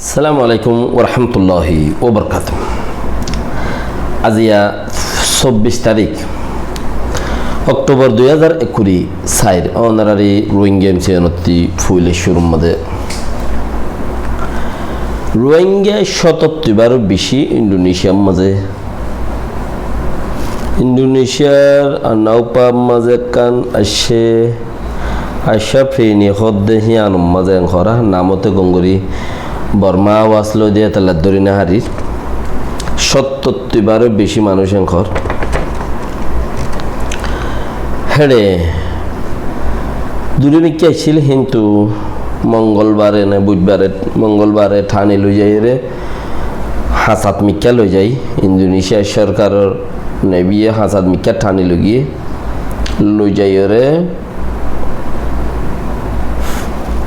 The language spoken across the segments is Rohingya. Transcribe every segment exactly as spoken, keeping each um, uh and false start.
Assalamu alaikum warahmatulláhi wabarakátuhu. Aziya sobbic tarík, Oktobor dui házar ekkuri sair, ónorari Rohingya M C N ottí foila cúrur mazé. Rohingya cótottú báro beci Indonesia mazé. Indonesiar Anaupa mazé ekkán aiccé, Aiccá Feni hoódde híyanor mazé enkora, nam ótte gom gorí Borma awas loi de, étella dóri no farir. Cóttottú báro beci manúic enkor. Héçe duri mikká accíl, kintu mongolbare ne buidbare, mongolbare thani loi zaiyóre hañsat mikká loi zai, Indonesia sorkaror neviye hañsat mikká thani loi giyé, loi zaiyóre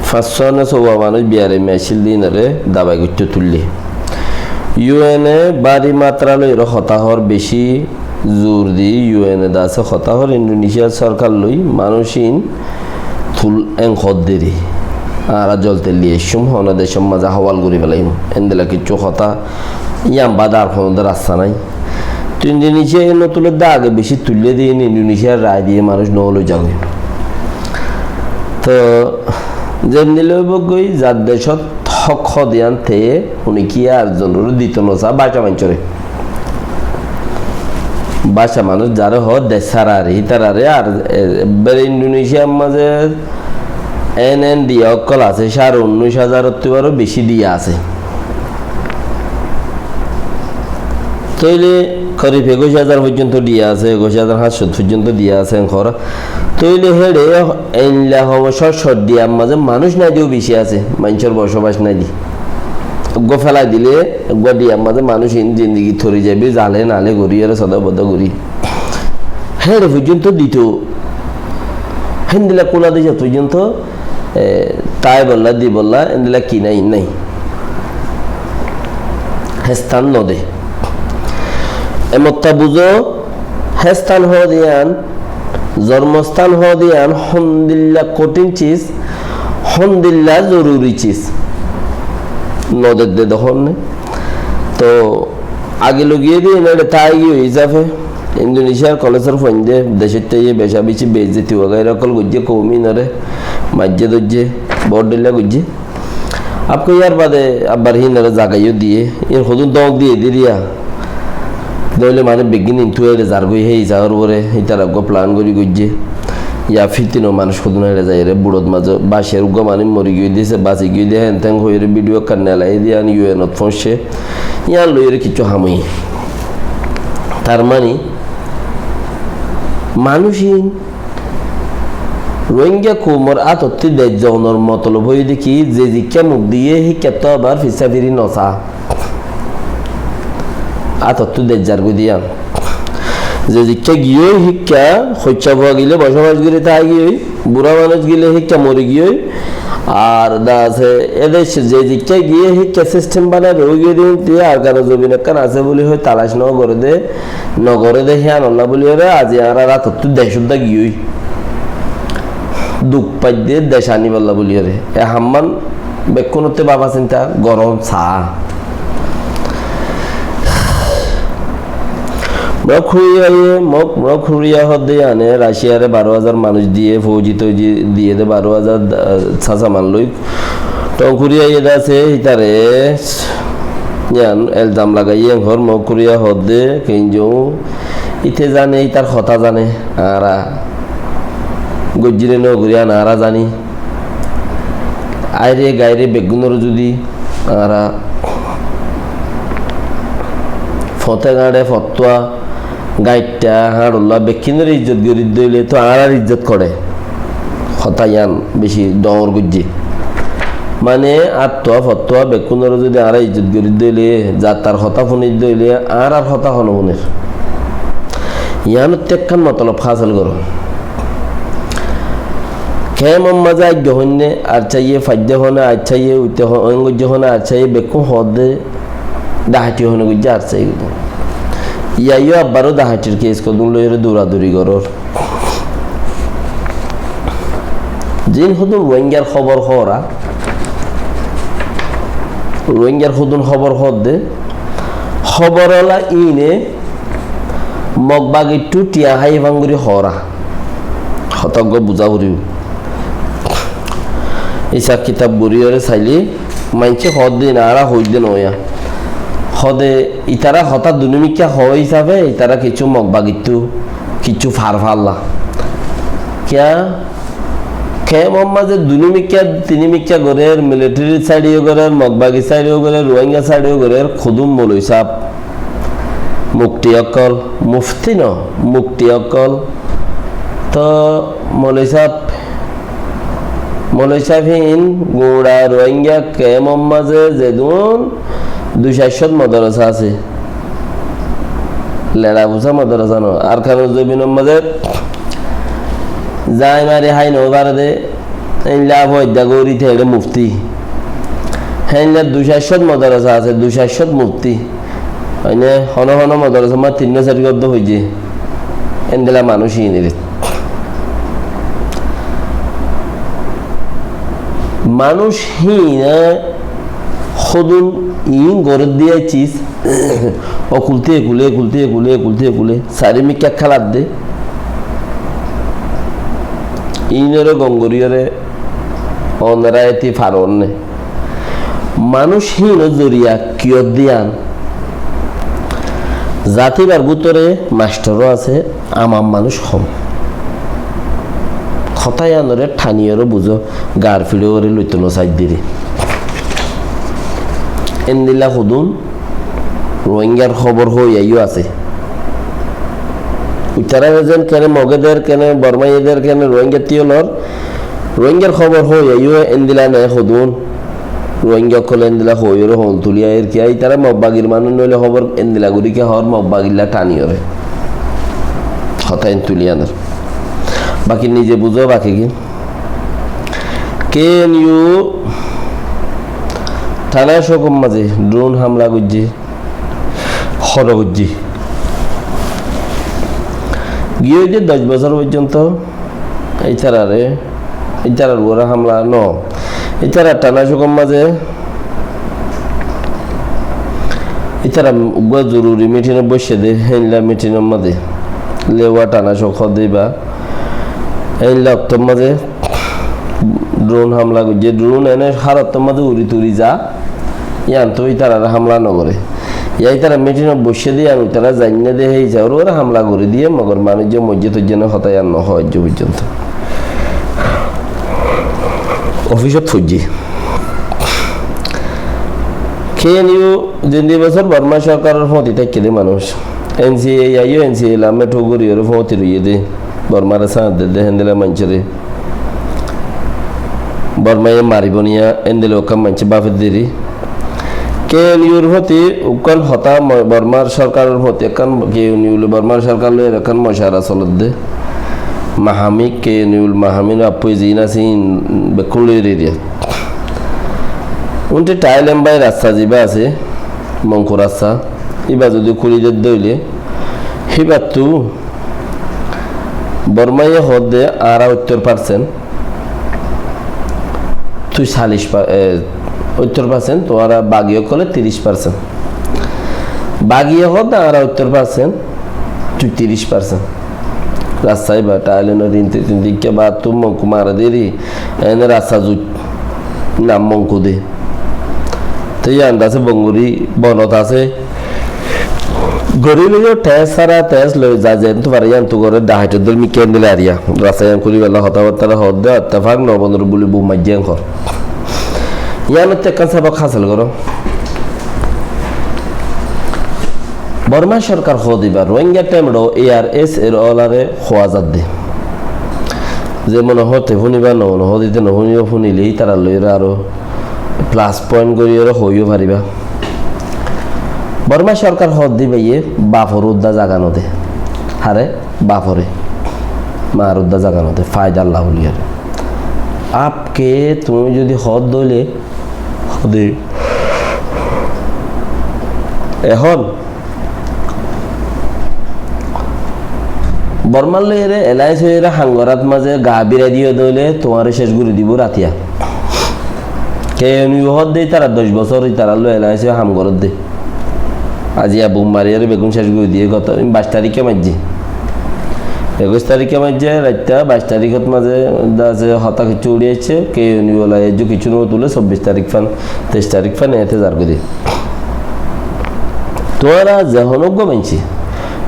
fañs cót ne sówa manúic biyaremi accíl de ínore dabai goittó tuillé. U N e bári matra loi ere hotá hoór, beci zur di U N e de asé hotá hoór, Indonesia sorkar loi manúic ín tul en hoódde ri. Añára zolteli aiccúm, hono decór mazé hawal gorí felaiyum. Endilla kessú hotá, yían bade ar honó de rasta nái. Toi Indonesia e no tulé de age beci tuillé de, ín Indonesiar rai diye manúic no loi zagói. Toi zendilla óibo goi, zar decót hók hoó de yían te, uni ki ar zonore dito no saá, báca maincóre. Báca manúic zare hoó, dec sára ar, ítarare ar, e, ebbere Indonesiar mazé en en diya ókkol asé, sáre unnúic házarottú báro beci diya asé. Tóile korib ekuic házar foijjonto diya asé, ekuic házar háñt cót foijjonto diya asé, enkora. Tóile héçe einla homo cót cót diyar mazé manúic nái de ó beci asé, maincór bosobac nái de. Eggúa félai dile, eggúa diyar mazé manúic ín zindigi tori zaibo, zale nale gorí, ere soda boda gorí. Héçe foijjonto dito, héndilla kúna decót foijjonto e, táibolla, dibolla, endilla ki nái, nái. Héstan no de. Emotta buzó, héstan hoó de yían, zormostan hoó de yían, hondilla kothin cis, hondilla zoruri cis. No de de dohonne. Toi age loi giyé de, ene ere táigiyoi hísafe. Indonesiar kolesor fuainde decót táiye beca beci beizzoti wagaira ókkol goijjé, koum ínore maijjé, dóijje, boóut dhoilla goijjé. Afko yar bade abbar hínore zagaiyó diyé, ín hodún dóñk diyé de riya. Dóile mane beggín intu éçe zargói, hé hísabor uore ítara eggúa plan gorí goijjé. Ya fitino manúic hodún éçe zaiyóre buçot mazé bácer, eggúa manúic mori giyói de, se basi giyói de, héen teén hoiyóre bidiyo ekkán nelaiyé de, yían U N ot foóñiccé. Yían loiyóre kessú ham óiye. Tar mani, manúic ín Rohingya koumor átottú dec zonor motolob óiye de ki, ze zikká muk diyé, híkkattú abar fissá firi no saá. Átottú dec zargói de yían. Ze zikká giyói, híkka hoicca fua gile bosobac gorí táigiyoi, bura manúic gile híkka mori giyói, ar de asé, e dec ze zikká giyé, híkka sistem banai roi giyé de, híntu Arkanor zobin ekkán asé buli hoi talac no goré de, no goré de, híyanolla buli ere azi añárar átottú dec uddá giyói. Duk faidde dec anibálla buli ere. E hamman bekkúnottú báfa sinta gorón saá. North Korea ye, North Korea hoó de yíane Raciare baró házar manúic diyé, fouji touji diyé de baró házar, ah, sásaman loi. Tong Korea ye de asé, ítare yían elzam lagaiyé, enkor North Korea hoó de, kintu íte zane, ítar hotá zane, añára goijjí ne no goijjí yían añára zani. Aire gaire beggúnore zudi añára fote gañçe fottuwa gañitta hañçulla bekkúnore izzot gorí dóile to añárar izzot koçe. Hotá yían beci dhoóñr goijjé. Mane attuwa fottuwa bekkúnore zudi añára izzot gorí dóile, zattar hotá fúni dóile, añárar hotá hone fúner? Yíanottú ekkán motolob hásel goró. Kemor mazé aiggé hoinné ar caiye, faidde hone ar caiye, uite ho-, oin goijje hone ar caiye, bekkún hoódde dahaiti hone goijje ar caiye. Yaiyó abbaró dahaitir kes hodún loiyóre duraduri gorór. Zin hodún Rohingyar hóbor hoóra, Rohingyar hodún hóbor hoódde, hóbor ola iíne Mog bagittú thiañ háiye fán gorí hoóra. Hotá uggúa buzá foribó. Isab kitab goríyoré sailé maincé hoódde iín añára hoóidde noóiya. Hoóde itará hotá dunúmikká hoó hísafe itará kiccú Mog bagittú kiccú far fálla. Kiyá? Kemor mazé dunúmikká tinúmikká gorér, militeri sáidiyo gorér, Mog bagi sáidiyo gorér, Rohingya sáidiyo gorér, hodún moloi sáb, mukti ókkol, mufti no, mukti ókkol. Toh moloi sáb, moloi sáb hín gura Rohingya kemor mazé zedún dui saircót modorosa asé. Leçafusa modorosa no, Arkanor zobinor mazé zai mari hái no fare de, héinla foidda gorí te eçé mufti. Héinla dui saircót modorosa asé, dui saircót mufti. Óine hono hono modorosar mazé tinnó sairgó de foijjé. Endilla manúic híin ere. Manúic híine hodún iín gorédde iín cis, ó kulté kulé, kulté kulé, kulté kulé, sarimikká kéladde. Iínoré gom goríyoré onorá eti faronné. Manúic híinor zoriya kiyódde yián? Zatibar bútore mastoró asé, amam manúic hom. Hotá yiánoré thaniyoré buzó, gar fiçóre loito nosaidde ri. Endilla hodún Rohingyar hóbor hoóiya yó asé. Uitará zen kene Moge der, kene Bormaye der, kene Rohingya tío lor, Rohingyar hóbor hoóiya yó endilla ne hodún. Rohingya ókkole endilla hoóiyoré hool tuliya, er kiyá itará Mog bagir manúic noóile hóbor endilla gorí kiyá hoór Mog bagilla thaniyoré. Hotá en tuliya ner. Baki nize buzó baki ki. K N U Thanasókor mazé drone hamla goijjé, hóro goijjé. Giyé de doc bosór foijjonto ítararé, ítarar uore hamla no. Ítara Thanasókor mazé ítara uggúa zoruri mitingot boiccé de, héinla mitingot mazé Lewa Thanasók hoó de íba. Héinla októr mazé drone hamla goijjé, drone ene hár októr mazé uri turi za, yián to ítararé hamla no goré. Yá ítara mitingot boiccé de, yián ítara zainné de, hé hísabe uore hamla gorí diyé, mogor manúic moijjé toijjé né hotá yián no hoó aijjó foijjonto. Ofisot foijjé. K N U zindi bosór Borma sorkaror fóti táikke de manúic. N C A aiyó, N C A lamé thuk goríyoré fóti roiyé de. Bormare sáñt de de héndilla maincóre. Bormaye maribó niya, héndilla ekkán maincé báfe deri. K N U r fóti ekkán hotá mo-, Bormar sorkaror fóti ekkán K N U loi Bormar sorkar loi ekkán mocawara soledde. Mahami, K N U l Mahami r appu ziín asé iín bekkún loi eriya. Unti Thailand bai rasta ziba asé, Mongku rasta, íba zodi kúli dedde óile, híbattu Bormaye hoódde añára óttor percent, tui callic pa-, e, óttor percent, tuáñra bagi ókkole tiríc percent. Bagiye hoódde añára óttor percent, tui tiríc percent. Rasta íba Thailand or inti tinti ikká battú Mongku mare deri, ene rasta zuit, nam Mongku de. Te yián asé bongori bonot asé. Gorí loiyó, thes sára, thes loi za, zeéntu fare yiántu goré, dahaitor dóil mikká endilla ariya. Rasta yián kúli bella hotábattara hoódde, ettefak no bonor buli bum maijjé en hor. Yiánottú ekkán sabak hásil goró. Borma sorkar hoódde íba Rohingya temdo A R S er ólaré hoóa zadde. Ze mone hoóte fúniba, no mone hoóte no fúniba, fúnile ítarar loi aró plus point goríyoré hoóiyo faribá. Borma sorkar hoódde íbaye bafor udda zaga no de. Hare? Bafore. Mar udda zaga no de. Faidalla buliyore. Apke tuñí zodi hoódde óile, hoódde. Ehón Bormar loi ere alliance ói ere hangorat mazé gaa birai diyé de óile tuáñre cec gorí dibó ratiya. K N U hoódde ítara doc bosór ítarar loi elains ói ham gorédde. Aijja bum mariyóre beggún céc gorí diyé, goto baic taríkhe maijjé. Ekuic taríkhe maijjé, raitta baic taríkhot mazé de asé hotá kiccú uçí aiccé, K N U ola aijjó kiccú no tulé, sobbic tarík fán, teic tarík fán eéte zargói de. Tuáñra ze honó uggúa maincé,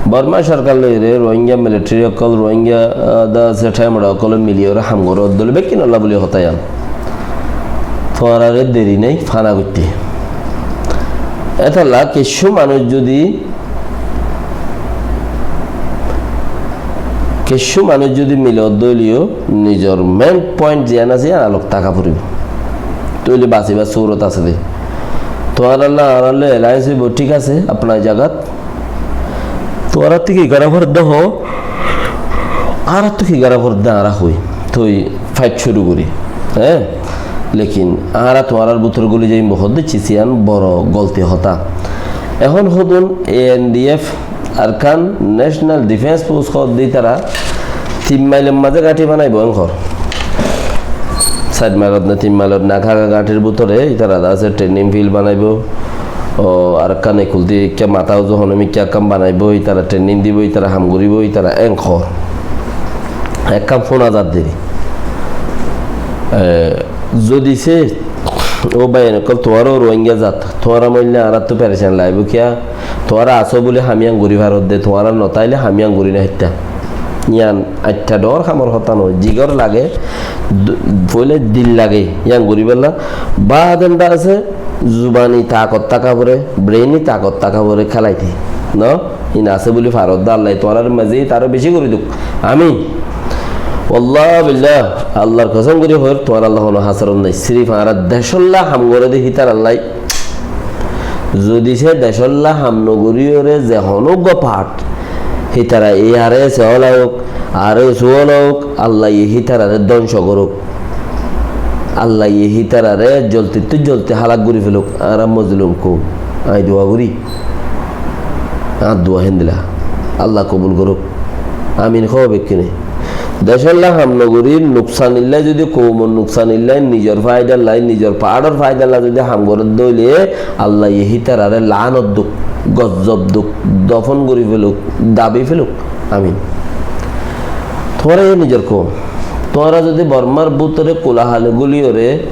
Borma sorkar loiyóre, Rohingya militari ókkol, Rohingya, ah, de asé thaimora ókkol miliyóre ham goródde óile bekkúnolla buli hotá yián. Tuáñrare deri nái fana goitté. Étolla kiccú manúic zodi, kiccú manúic zodi mile dóiliyo nizor mein point ziyán asé, yían alok táka foribó. Tóile basibar surot asé dé. Tuáñralla añáralla elains óibo, thík asé, afnar zagat. Tuáñrattú ki gorá foredde hoó, añárattú ki gorá foredde añára hoói. Toi fait cúru gorí. Hé? Lekin añára tuáñrar bútore góli zaiyum hoódde cis, yían boro golti hotá. Ehón hodún A N D F, Arakan National Defense Force hoódde ítara tin mailor mazé gáñthi banaibó, en hoór. Sair mailot né tin mailot né, gáñthir bútore ítara de asé training field banaibó. Ó, Arakan ekul di ekká matá uzu honó mikká ekkán banaibó, ítara training dibó, ítara ham goríbo, ítara en hoór. Ekkán fúna zar deri. E, zodi se, ó bái, en ókkol tuáñra Rohingya zat, tuáñra moille añárattú perecan laibó kiyá? Tuáñra asó buli ham yían gorí farodde, tuáñra no táile ham yían gorí no faittá. Yían aitta dhoóñr hamor hotá no, zigor lage, d-, foila dil lage, yían goríbolla. Baade de asé, zubani takot táka foré, braini takot táka foré kélaite. No? Iín asé buli farodde Allaye tuáñrar mazé taró beci gorí duk. Amin. Wallah billah, Allar kosom gorí hoóir, tuáñralla honó hásarot nái. Sirif añára decólla ham goré dé hítarallai. Zodi se decólla ham no goríyoré ze honó uggúa part, hítara A R S olauk, R S O olauk, Allaye hítararé dónco gorouk. Allaye hítararé zoltittú zolti hálak gorí felouk. Añára mozlum koum. Añí dua gorí. Añár dua héndilla. Allah kobul gorouk. Amin hoó bekkúne. Decólla ham no gorí, nuksanillá zodi koumor nuksanillá, nizor faidallá, nizor paáror faidallá zodi ham gorédde óile, Allaye hítararé laánot duk, gozzob duk, dofon gorí felouk, dabi felouk. Amin. Tuáñra yó nizor koum. Tuáñra zodi Bormar bútore kulahale gúliyoré,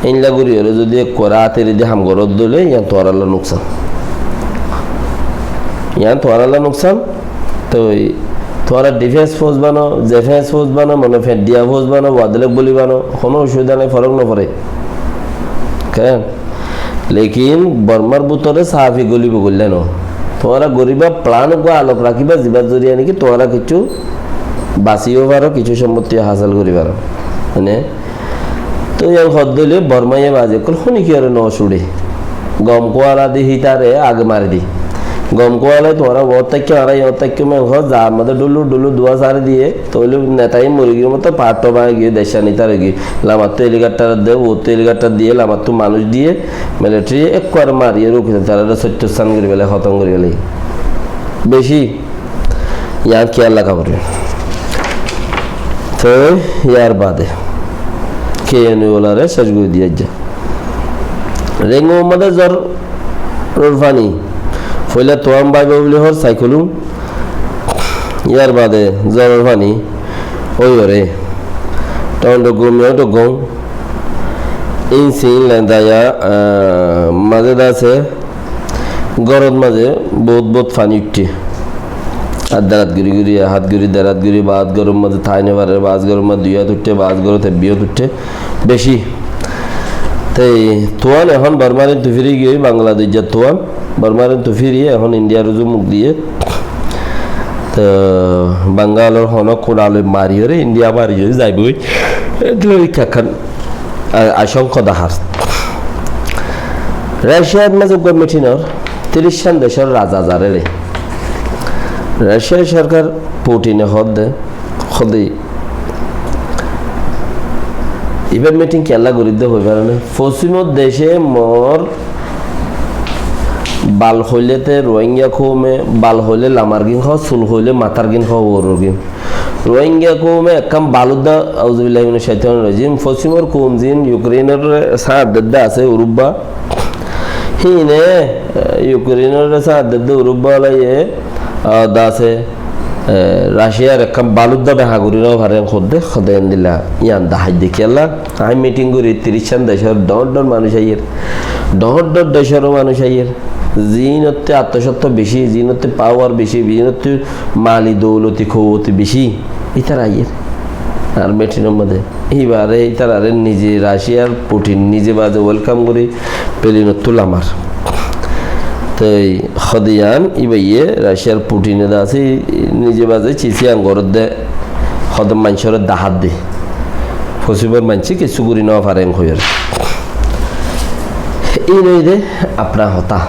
éilla goríyoré zodi ekkuare át eri di ham goródde óile, yían tuáñralla nuksan. Yían tuáñralla nuksan. Toi tuáñra defense force bano, defense force bano, mone feddiya force bano, wadilek buli bano, honó osubida nái, forok no fore. Ken? Lekin Bormar bútore safi golibo goilla no. Tuáñra goriba plan uggúa alok rakiba, zibar zoriya niki tuáñra kiccú basibo faro, kiccú sompotti hasel gori faro. Mane, toi yían hoódde óile Bormaye bazi ókkol honi kiyóre no cúçe. Gom kuwala di hítare age mari di. Gom kuwalai tuáñra uore táikko, añára iín táikko, men hoó, zar mazé dhullu dhullu dua sari diye, tóile netaye mori giyé, motto pattó báñgi giyé, deccan ítar ói giyé. Lamattú helicopter de, uottú helicopter diye, lamattú manúic diye, military ekkuare mariyóre rukí de, tarare sóttor san gorí félaiye, hótom gorí félaiye. Beci yían kiyal raká foribó. Toi yar bade K N U olaré céc gorí diye aijja. Rengo mazé zoror fani. Foila tuam baibo buli hoór cyclone. Yar bade zoror fani óiyoré. Tohon dhoggom, yó dhoggom. Insin lendaya, ah, mazé de asé. Górot mazé bout bout fani uiththé. Adda rat gori gori, ek hát gori, der hát gori, baad górot mazé tái no fare, baad górot mazé dui hát uiththé, baad górot ebbi hát uiththé. Beci. Te tuán ehón Bormar íntu firi giyói, Bangladec zar tuán. Bormar íntu firi ehón Indiar uzu muk diyé. Te Bangalor honó kura loi mariyóre, India mariyóre zaibói. Ediloi ekkán a-, acónka dahár. Raciar mazé uggúa mitin ór, tiríc cán decór raza zaré re. Raciar sorkar Putine hoódde, hoódde, ibá mitin kiyólla gorídde hoói faróne? Fosímor dece moór bal hoilé te Rohingya koume, bal hoilé lamar gín hoó, sul hoilé matár gín hoó, uoror gín. Rohingya koume ekkán baludda, auzubillahi minash shaitanir rajim, fosimor koum zin Ukrainor sáñt dedde asé, Urubba. Híine, eh, Ukrainor sáñt dedde Urubba olaye, ah, dase, eh, Raciar ekkán baludda beha gori no fare, hodde, hodde endilla, iyan dahai de kiyalla. Añí miting gorí, tiríc cán decór dhoóñr dhoóñr manúic aiyér, dhoóñr dhoóñr decór manúic aiyér, zinottú attosotto beci, zinottú pawar beci, zinottú mali douloti kouwoti beci, ítara aiyér. Ar mitinor modde íbare ítarare nize Raciar Putin nize baze welkam gorí pelinottú lamar. Toi hodde iyan íbaye Raciar Putine dase nize baze ciciyan gorédde, hodde maincóre dahádde. Fosibor maincé kessú gorí no fare hoiyóre. Iín óilde afnár hotá,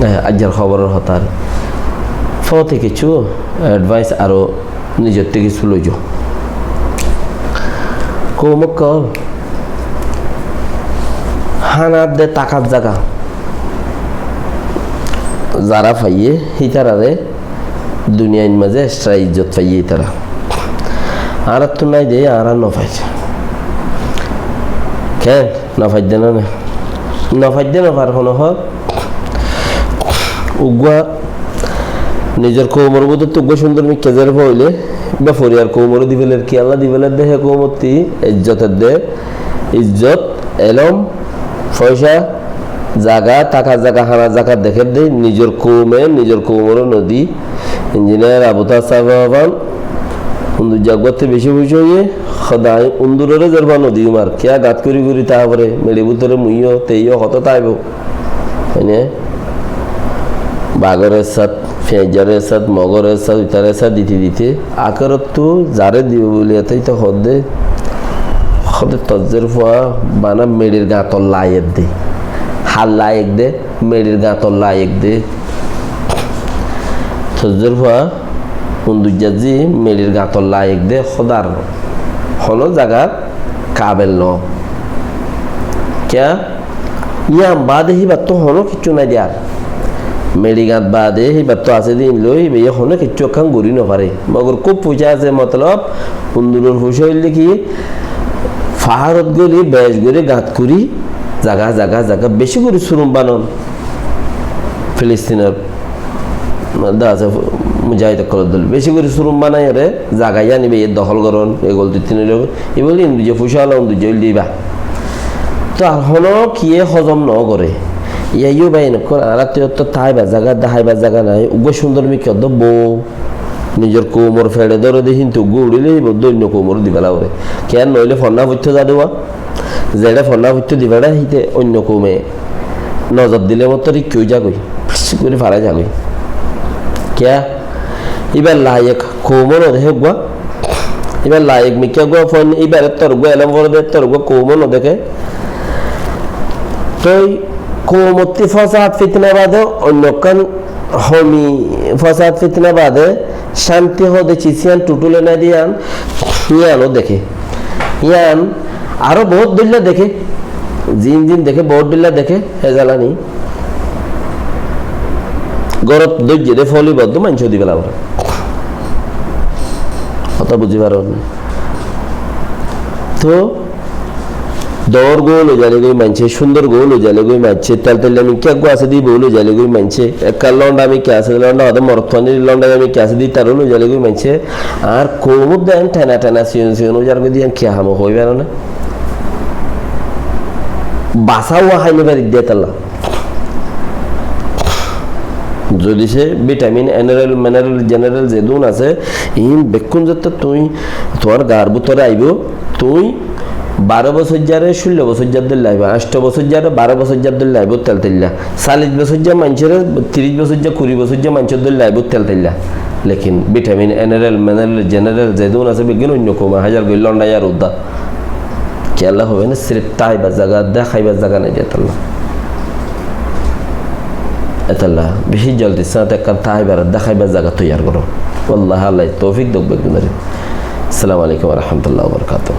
eh, aijjar hóboror hotá. Fóote kessú advice aró nizottú kessú loijó. Koum ókkol hána de, tákar zaga zara faiyé, hítarare duniyair mazé extra izzot faiyé ítara. Añárattú nái de, añára no fair. Ken? No fair de no ne? No fair de no far hono hor. Uggúa nizor koumor bútottu uggúa cúndor mikká zerfua óile, íba foriyar koumoré di féler, kiyólla di féler de, hé koumottí izzot edde, izzot, elóm, foicá, zaga, tákar zaga, hánar zaga dekér de, nizor koume, nizor koumoré no di, injiniyar Abu Tassafa fan, undujja uggúattú beci foicá óiye, hóde añí unduroré zerfua no diyum ar, kiyá gat gorí gorí táa foré, meçi bútore muiyó, teiyó hotó táibo. Mane, bagor essát, fiaijjar essát, mogor essát, uitar essát dite dite, akérottú zaré dibo buli ete ite hodde, hodde tor zerfua bana meçir gañtot laiyek de. Hár laiyek de, meçir gañtot laiyek de. Tor zerfua undujja zi meçir gañtot laiyek de, hodar hono zagar kabel no. Kiyá? Yián baade híbattú honó kiccú nái de ar. Meçi gañt baade híbattú asé de ín loi híbaye honó kiccú ekkán gorí no fare. Mogor kúb foicá asé, motolob, unduror foicá óilde ki, faárot góli, bec gorí, gañt gorí, zaga, zaga, zaga, beci gorí surum banon. Filistinor de asé mujahid ókkolor dol. Beci gorí surum banaiyóre zaga yián íbaye dohól goron, e golti tin óilo. Íba óilde undujja foicá ola, undujja óilde íba. Tóu ar honó kiyé hozom no goré. Yá yó bái, enokká añárattú yó tóu táibar zaga, daháibar zaga nái. Uggúa cúndor mikká dó bou. Nizor koumor feçe dóre de, kintu uggúa uçíle íba dó oinno koumoré di féla foré. Kiyá noóile fonná foittó za de uwá. Zeçé fonná foittó di féla, híte oinno koume nozor dile mottor ikká ói zagói. Fis gorí fara zagói. Kiyá? Íbar laiyek koumó no deké uggúa. Íbar laiyek mikká uggúa foin, íbar ettór uggúa elóm foré de, ettór uggúa koumó no deké. Toi koumottí fosad fitna baade, oinno ekkán homi fosad fitna baade, cánti hoó de cis yián tuthulé nái de yián, yiáno deké. Yián aró bout dóilla deké. Zin zin deké, bout dóilla deké, hé zalani. Górot dóijje de foli boddú maincé di féla foré. Hotá buzí faron? Tóu dóñr gou loi zaile goi maincé, cúndor gou loi zaile goi maincé, telteilla mikká eggúa asé de íbou loi zaile goi maincé, ekkán londa mikká asé de, londa hoó de morotfuain, londa mikká asé de ítaró loi zaile goi maincé. Ar koumot de en thena thena, siyon siyon ói zar goi de, en kiyá ham hoói faro né? Basá uwá hái no fari de étalla. Zodi se vitamin, eneral, mineral, general zedún asé, iín bekkún zette tuñí tuáñr gaar bútore aibó, tuñí baró bosóijjaré cúllo bosóijjar dóilla aibó, añctho bosóijjaré baró bosóijjar dóilla aibó telteilla, callic bosóijja maincóre, tiríc bosóijja, kuri bosóijja maincór dóilla aibó telteilla. Lekin vitamin, eneral, mineral, general zedún asé beggún oinno koumé hái zar goi, londa ar udda. Kiyólla hoiba né, sirif táibar zaga, deháibar zaga nái de étalla. Étalla beci joldir sáñte ekkán táibar, deháibar zaga toiyar goró. Wallahi Allah ye toufik douk beggúnore. Assalamu alaikum wa rahmatullahi wa barakatuhu.